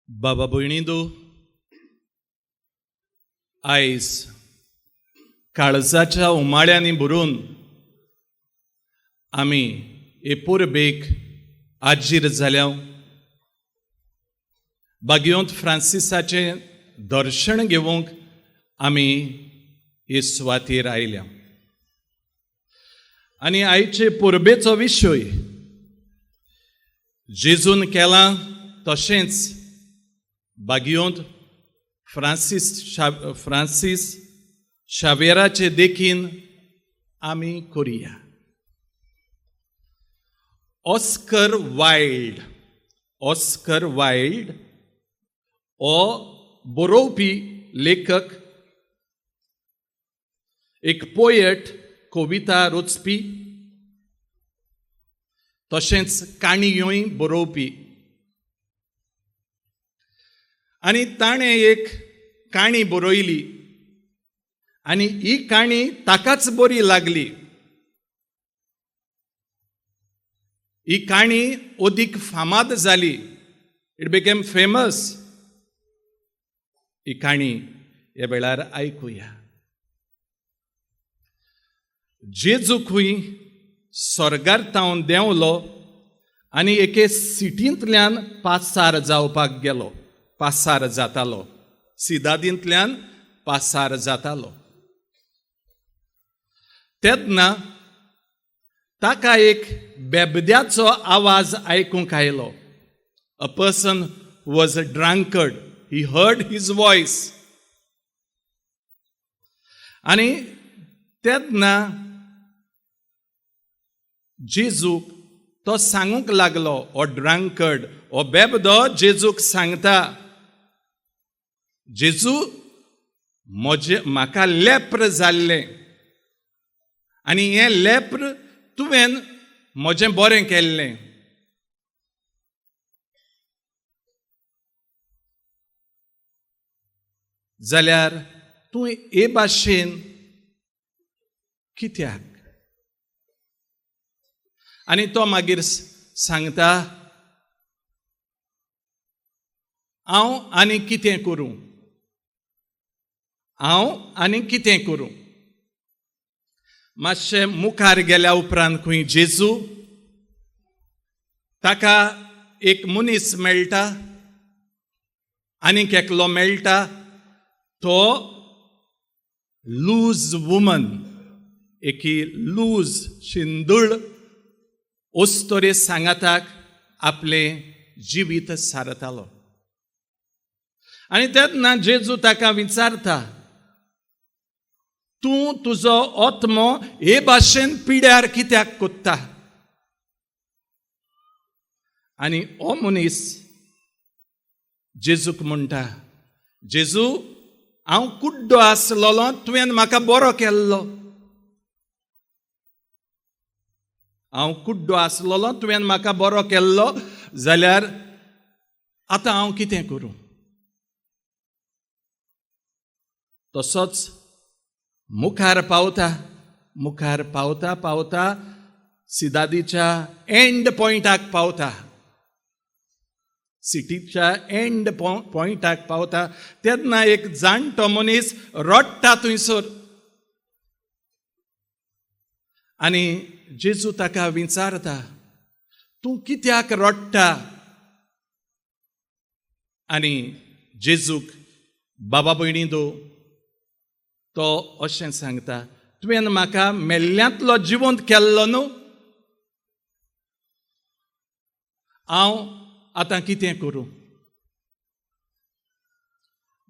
बाबा भयणींदो, आयज काळजाच्या उमाळ्यांनी भरून आमी हे परबेक आजीर जाल्या. बागियोंत फ्रांसिसाचें दर्शन घेवंक आमी हे सुवातेर आयल्या आनी आयचे परबेचो विशय जेजून केलां तशेंच बागियोंत फ्रांसीस शावेराचे देखीन आमी करुया. ऑस्कर वायल्ड, ऑस्कर वायल्ड हो बरोवपी लेखक, एक पोयट, कविता रचपी, तशेंच काणयोय बरोवपी. आनी ताणें एक काणी बरयली आनी ही काणी ताकाच बरी लागली. ही काणी अदीक फामाद जाली, it became famous. ही काणी ह्या वेळार आयकुया. जेजू खंय स्वर्गार तावन देंवलो आनी एके सिटींतल्यान पासार जावपाक गेलो, पासार जातालो, सिदादींतल्यान पासार जातालो. तेन्ना ताका एक बेबद्याचो आवाज आयकूंक आयलो. A person was a drunkard, he heard his voice. आनी तेन्ना जेजूक तो सांगूंक लागलो, हो ड्रंकर्ड, हो बेबदो जेजूक सांगता, जेजू म्हजे म्हाका लेप्र जाल्लें आनी हें लेप्र तुवें म्हजें बरें केल्लें. जाल्यार तूं हे भाशेन कित्याक? आनी तो मागीर सांगता, हांव आनी कितें करूं, हांव आनी कितें करूं? मातशें मुखार गेल्या उपरांत खंय जेजू ताका एक मनीस मेळटा, आनीक एकलो मेळटा, तो लूज वुमन, एकी लूज शिंदूळ अस्तोरे सांगाताक आपलें जिवीत सारतालो. आनी तेन्ना जेजू ताका विचारता, तूं तुजो आत्मो हे भाशेन पिड्यार कित्याक कोत्ता? आनी हो मनीस जेजूक म्हणटा, जेजू हांव कुड्डो आसलेलो, तुवें म्हाका बरो केल्लो, हांव कुड्डो आसलेलो, तुवें म्हाका बरो केल्लो, जाल्यार आतां हांव कितें करूं? तसोच मुखार पावता, मुखार पावता पावता सिदादीच्या एंड पॉयंटाक पावता, सिटीच्या एंड पॉयंटाक पावता. तेन्ना एक जाणटो मनीस रडटा थंयसर आनी जेजू ताका विचारता, तूं कित्याक रडटा? आनी जेजूक बाबा भयणी दो तो अशें सांगता, तुवें म्हाका मेल्ल्यांतलो जिवंत केल्लो न्हू, हांव आतां कितें करूं?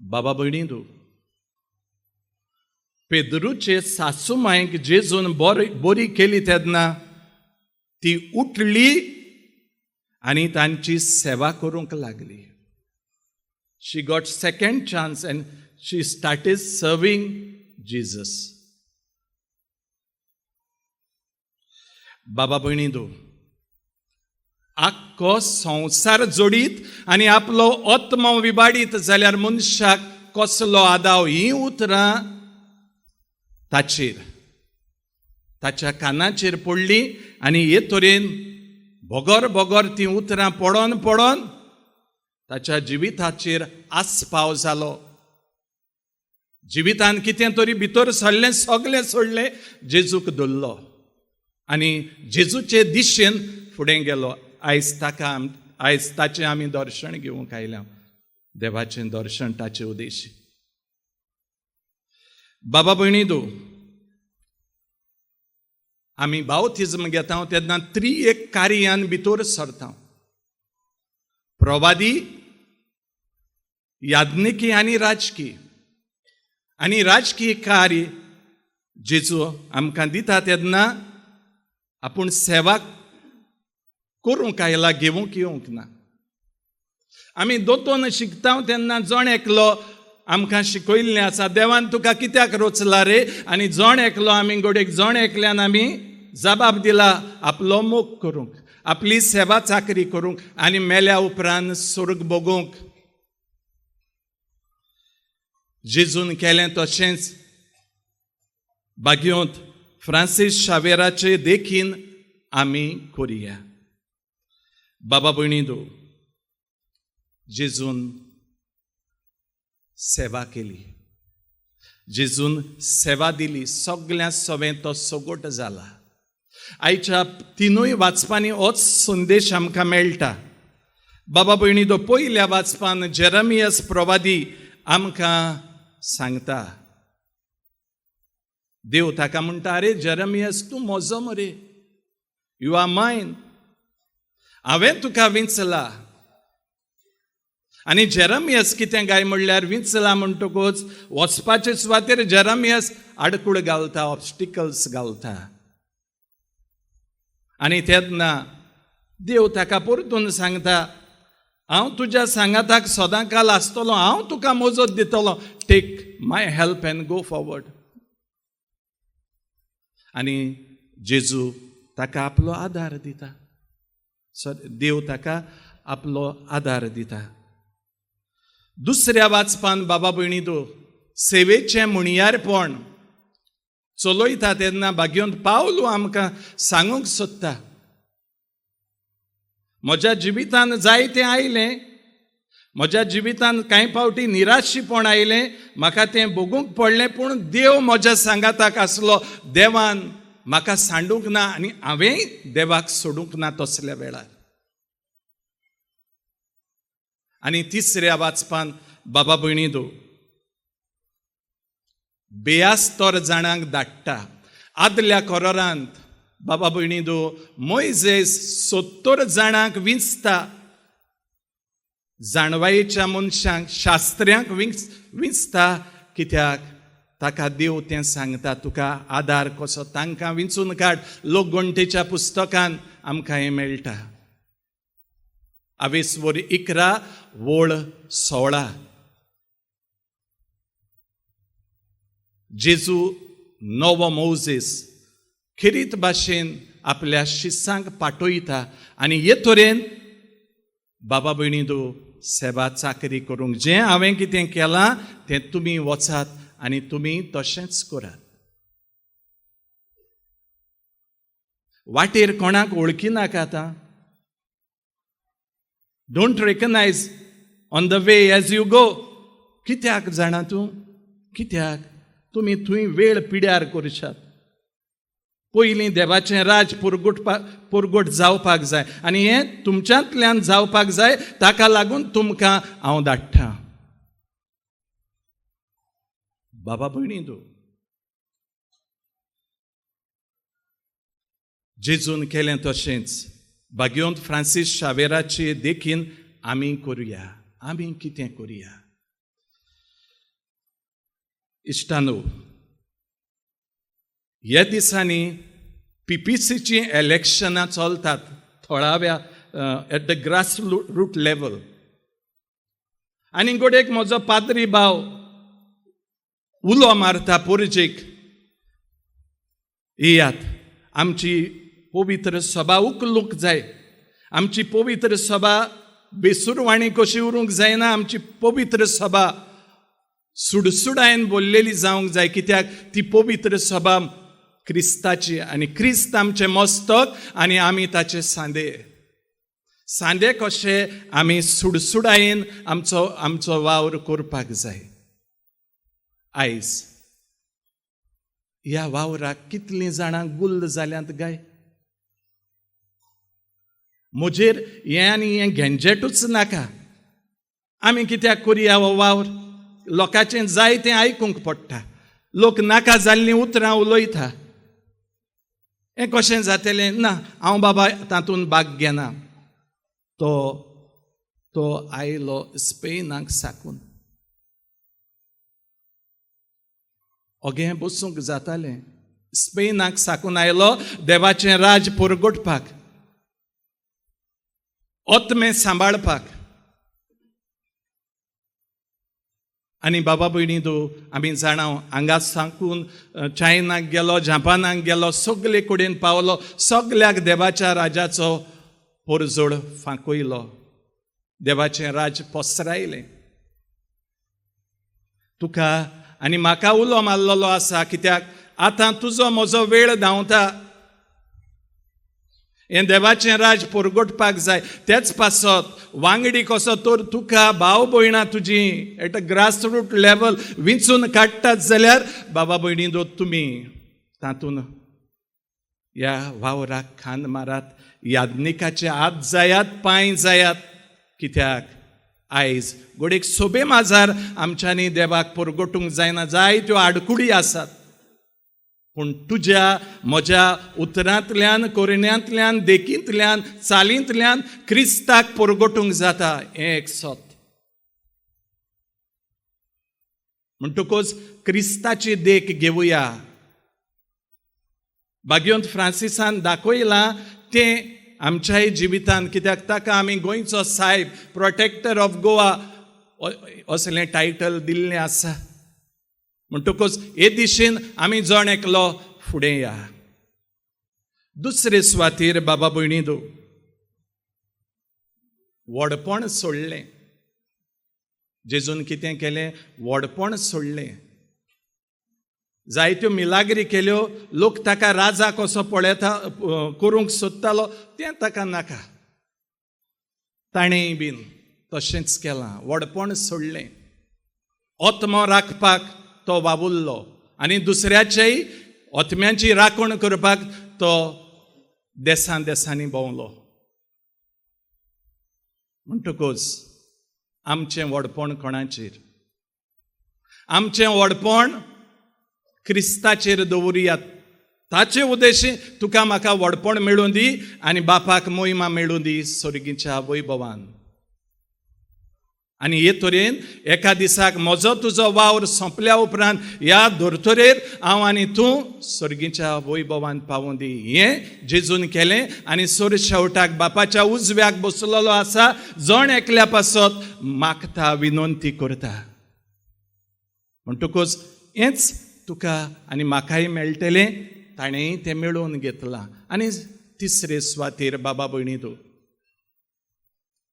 बाबा भयणी दो, पेद्रूचे सासूमायक जेजून बरी केली तेन्ना ती उठली आनी तांची सेवा करूंक लागली. She got second chance and she started serving Jesus. बाबा भयणी दो, आख्खो संवसार जोडीत आनी आपलो आत्मो विबाडीत जाल्यार मनशाक कसलो आदाव? हीं उतरां ताचेर, ताच्या कानाचेर पडलीं आनी हे तरेन बगर बगर तीं उतरां पडोन पडोन ताच्या जिविताचेर आस्पाव जालो. जिवितान कितें तरी भितर सरलें, सगलें सोडलें, जेजूक धरलो आनी जेजूचे दिशेन फुडें गेलो. आयज ताका, आयज ताचें आमी दर्शन घेवंक आयल्या, देवाचें दर्शन ताचे उद्देश. बाबा भयणी दो, आमी बावतिज्म घेता तेन्ना त्रिएक कार्यान भितर सरता. प्रवादी, याज्ञिकी आनी राजकी. आनी राजकीय कार्य जेजू आमकां दिता तेन्ना आपूण सेवा करूंक आयला, घेवंक येवंक ना. आमी दोतोन शिकता तेन्ना जण एकलो आमकां शिकयल्लें आसा, देवान तुका कित्याक रोचला रे? आनी जण एकलो आमी गोडेक जण एकल्यान आमी जबाब दिला, आपलो मोग करूंक, आपली सेवा चाकरी करूंक आनी मेल्या उपरांत स्वर्ग भोगूंक. जेजून केलें तशेंच बागयोंत फ्रांसीस शावेराचे देखीन आमी करुया. बाबा भयणी दो, जेजून सेवा केली, जेजून सेवा दिली, सगळ्या सवें तो सगोट जाला. आयच्या तिनूय वाचपांनी होच संदेश आमकां मेळटा. बाबा भयणी दो, पयल्या वाचपान जेरमियस प्रवादी आमकां सांगता, देव ताका म्हणटा, "आरे जेरमियस, तूं म्हजो मरे, you are mine, हांवें तुका विंचला." आनी जेरमियस कितें काय म्हणल्यार, विंचला म्हणटकूच वचपाचे सुवातेर जेरमियस आडकूळ घालता, ऑब्स्टिकल्स घालता. आनी तेन्ना देव ताका परतून सांगता, "हांव तुज्या सांगाताक सदां काल आसतलो, हांव तुका मजत दितलो. Take my help and go forward." आनी जेजू ताका आपलो आदार दिता, सॉरी, देव ताका आपलो आदार दिता. दुसऱ्या वाचपान बाबा भयणी दो, सेवेचें म्हणयारपण चलयता तेन्ना भाग्योंत पावलू आमकां सांगूंक सोदता, म्हज्या जिवितान जायतें आयलें, म्हज्या जिवितान कांय फावटी निराशीपण आयलें, म्हाका तें भोगूंक पडलें, पूण देव म्हज्या सांगाताक आसलो. देवान म्हाका सांडूंक ना आनी हांवेंय देवाक सोडूंक ना तसल्या वेळार. आनी तिसऱ्या वाचपान बाबा भयणी दो, बेयास्तर जाणांक धाडटा. आदल्या कोरोरांत बाबा भयणी दो, मोयजेस 70 जाणांक विंचता, जाणवायेच्या मनशांक, शास्त्र्यांक विंचता. कित्याक? ताका देव तें सांगता, तुका आदार कसो तांकां विंचून काड. लोकगणतेच्या पुस्तकान आमकां हें मेळटा, आवेसवर 11 वळ 16. जेजू नवो मोजेस खेरीत भाशेन आपल्या शिसांक पाठयता आनी हे तरेन बाबा भयणी दो, सेवा चाकरी करूंक जें हांवें कितें केलां तें तुमी वचात आनी तुमी तशेंच करात. वाटेर कोणाक वळखी नाका आतां. Don't recognise on the way as you go. कित्याक जाणा तूं? कित्याक तुमी थंय वेळ पिड्यार करशात? पयलीं देवाचें राज पुरगुट जावपाक जाय आनी हें तुमच्यांतल्यान जावपाक जाय, ताका लागून तुमकां हांव धाडटा. बाबा भयणी तूं, जेजून केलें तशेंच भाग्योंत फ्रांसीस शावेराचे देखीन आमी करुया. आमी कितें करुया? इश्टानो, ह्या दिसांनी पीपीसीचीं इलेक्शनां चलतात थळाव्या, at the grass root level. आनी गोडेक म्हजो पाद्री भाव उलो मारता पोरजेक, येयात, आमची पवित्र सभा उखलूंक जाय, आमची पवित्र सभा बेसुरवाणी कशी उरूंक जायना, आमची पवित्र सभा सुडसुडायन बोल्लेली जावंक जाय. कित्याक? ती पवित्र सभा क्रिस्ताची आनी क्रिस्त आमचें मस्तक आनी आमी ताचे सांदे. सांदे कशे आमी सुडसुडायेन आमचो आमचो वावर करपाक जाय. आयज ह्या वावराक कितलीं जाणां गुल्ल जाल्यांत गाय? म्हजेर हें आनी हें घेंजेटूच नाका. आमी कित्याक करुया हो वावर? लोकांचें जाय तें आयकूंक पडटा, लोक नाका जाल्लीं उतरां उलयता, हें कशें जातलें? ना, हांव बाबा तातूंत भाग घेना. तो तो आयलो स्पेनाक साकून, ओगे बसूंक जातालें. स्पेनाक साकून आयलो देवाचें राज परगटपाक, आत्मे सांबाळपाक. आनी बाबा भयणी दो आमी जाणा, हांगा साकून चायनाक गेलो, जापानाक गेलो, सगले कडेन पावलो, सगल्याक देवाच्या राजाचो परजोड फांकयलो, देवाचें राज पसरायलें. तुका आनी म्हाका उलो मारलेलो आसा, कित्याक आतां तुजो म्हजो वेळ धांवता. हें देवाचें राज परगटपाक जाय. तेच पासत वांगडी कसो तर तुका भाव भयणां तुजी एट अ ग्रासरूट लेवल विंचून काडटात जाल्यार बाबा भयणी दो तुमी तातूंत ह्या वावराक खांद मारात, याज्ञिकाचे हात जायात, पांय जायात. कित्याक आयज घडयेक सोबे माजार आमच्यांनी देवाक परगटूंक जायना, जायत्यो आडकुडी आसात, पूण तुज्या म्हज्या उतरांतल्यान, करण्यांतल्यान, देखींतल्यान, चालींतल्यान क्रिस्ताक परगटूंक जाता, हें एक सत. म्हणटकूच क्रिस्ताची देख घेवया. भाग्यवंत फ्रांसिसान दाखयलां तें आमच्याय जिवितान, कित्याक ताका आमी गोंयचो सायब, प्रोटेक्टर ऑफ गोवा असलें टायटल दिल्लें आसा. म्हणटकूच हे दिशेन आमी जण एकलो फुडें या. दुसरे सुवातेर बाबा भयणी दो व्हडपण सोडलें. जेजून कितें केलें? व्हडपण सोडलें. जायत्यो मिलाग्री केल्यो, लोक ताका राजा कसो पळयता करूंक सोदतालो तें ताका नाका, ताणेंय बीन तशेंच केलां, व्हडपण सोडलें. आत्मो राखपाक तो वावुरलो आनी दुसऱ्याच्याय आत्म्यांची राखण करपाक तो देसान देसांनी भोंवलो. म्हणटकूच आमचें व्हडपण कोणाचेर? आमचें व्हडपण क्रिस्ताचेर दवरुया. ताचे उद्देशी तुका म्हाका व्हडपण मेळूं दी आनी बापाक मोहिमा मेळूं दी स्वर्गीच्या वैभवान. आनी हे तरेन एका दिसाक म्हजो तुजो वावर सोंपल्या उपरांत ह्या धर्तरेर हांव आनी तूं स्वर्गीच्या वैभवान पावूं दी. हें जेजून केलें आनी सोर शेवटाक बापाच्या उजव्याक बसलेलो आसा, जण एकल्या पासत मागता, विनंती करता. म्हणटकूच हेंच तुका आनी म्हाकाय मेळटलें, ताणेंय तें मेळोवन घेतलां. आनी तिसरे सुवातेर बाबा भयणी तूं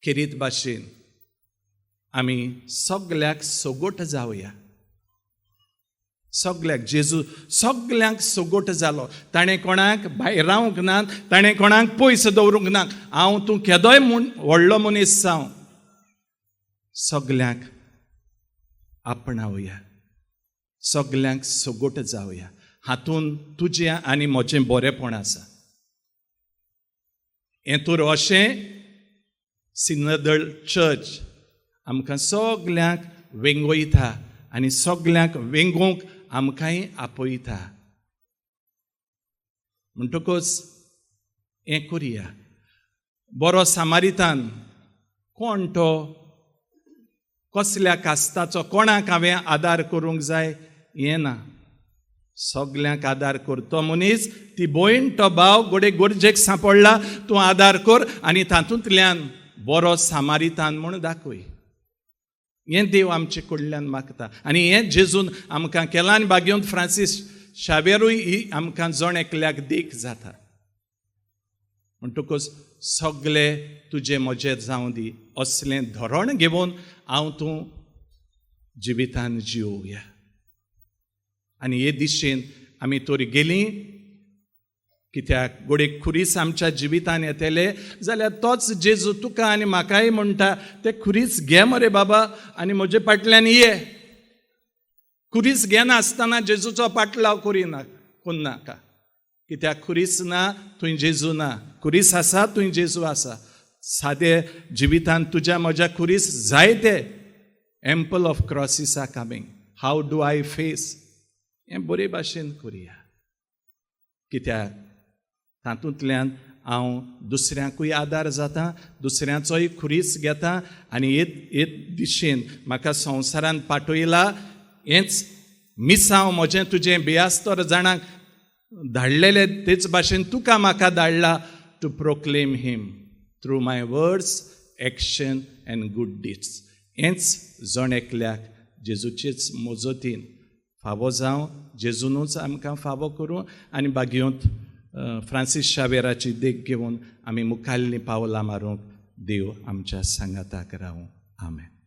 खेरीत भाशेन आमी सगल्याक सगोट जावया. सगल्याक जेजू सगल्यांक सगोट जालो. ताणें कोणाक भायर रावंक ना, ताणें कोणाक पयस दवरूंक ना. हांव तूं केदोय म्हूण व्हडलो मनीस जावं, सगल्यांक आपणावया, सगल्यांक सगोट जावया. हातून तुजें आनी म्हजें बरेंपण आसा. हें तर अशें सिनदळ चर्च आमकां सगल्यांक वेंगयता आनी सगल्यांक वेंगोवंक आमकांय आपयता. म्हणटकूच हें करुया. बरो सामारितान कोण तो, कसल्या कास्ताचो, कोणाक हांवें आदार करूंक जाय हें ना. सगल्यांक आदार कर. तो मनीस, ती भयण, तो भाव घडये गरजेक सांपडला, तूं आदार कर आनी तातूंतल्यान बरो सामारितान म्हूण दाखय. हें देव आमचे कडल्यान मागता आनी हें जेजून आमकां केलां. आनी भाग्यवंत फ्रांसीस शावेरूय ही आमकां जण एकल्याक देख जाता. म्हणटकूच सगले तुजे म्हजे जावं दी असलें धोरण घेवन हांव तूं जिवितान जिवया. आनी हे दिशेन आमी तर गेलीं कित्याक गोडे खुरीस आमच्या जिवितान येतले जाल्यार तोच जेजू तुका आनी म्हाकाय म्हणटा, ते खुरीस घे मरे बाबा आनी म्हजे फाटल्यान ये. खुरीस घेनासतना जेजूचो पाटलाव करिना कोन्नाका. कित्याक खुरीस ना थंय जेजू ना, खुरीस आसा थंय जेजू आसा. सादे जिवितान तुज्या म्हज्या खुरीस जायते ample of crosses are coming. How do I face? हें बरे भाशेन करुया. कित्याक तातूंतल्यान हांव दुसऱ्यांकूय आदार जाता, दुसऱ्यांचोय खुरीस घेता आनी एक दिशेन म्हाका संवसारान पाठयला. हेंच मिसांव म्हजें तुजें बियास्तर जाणांक धाडलेलें, तेच भाशेन तुका म्हाका धाडला to proclaim him through my words, action and good deeds. हेंच जण एकल्याक जेजूचेच मजतीन फावो जावं, जेजूनूच आमकां फावो करूं आनी बागयोंत फ्रांसीस शावेराची देख घेवन आमी मुखाल्लीं पावलां मारूंक देव आमच्या सांगाताक रावूं. आमेन.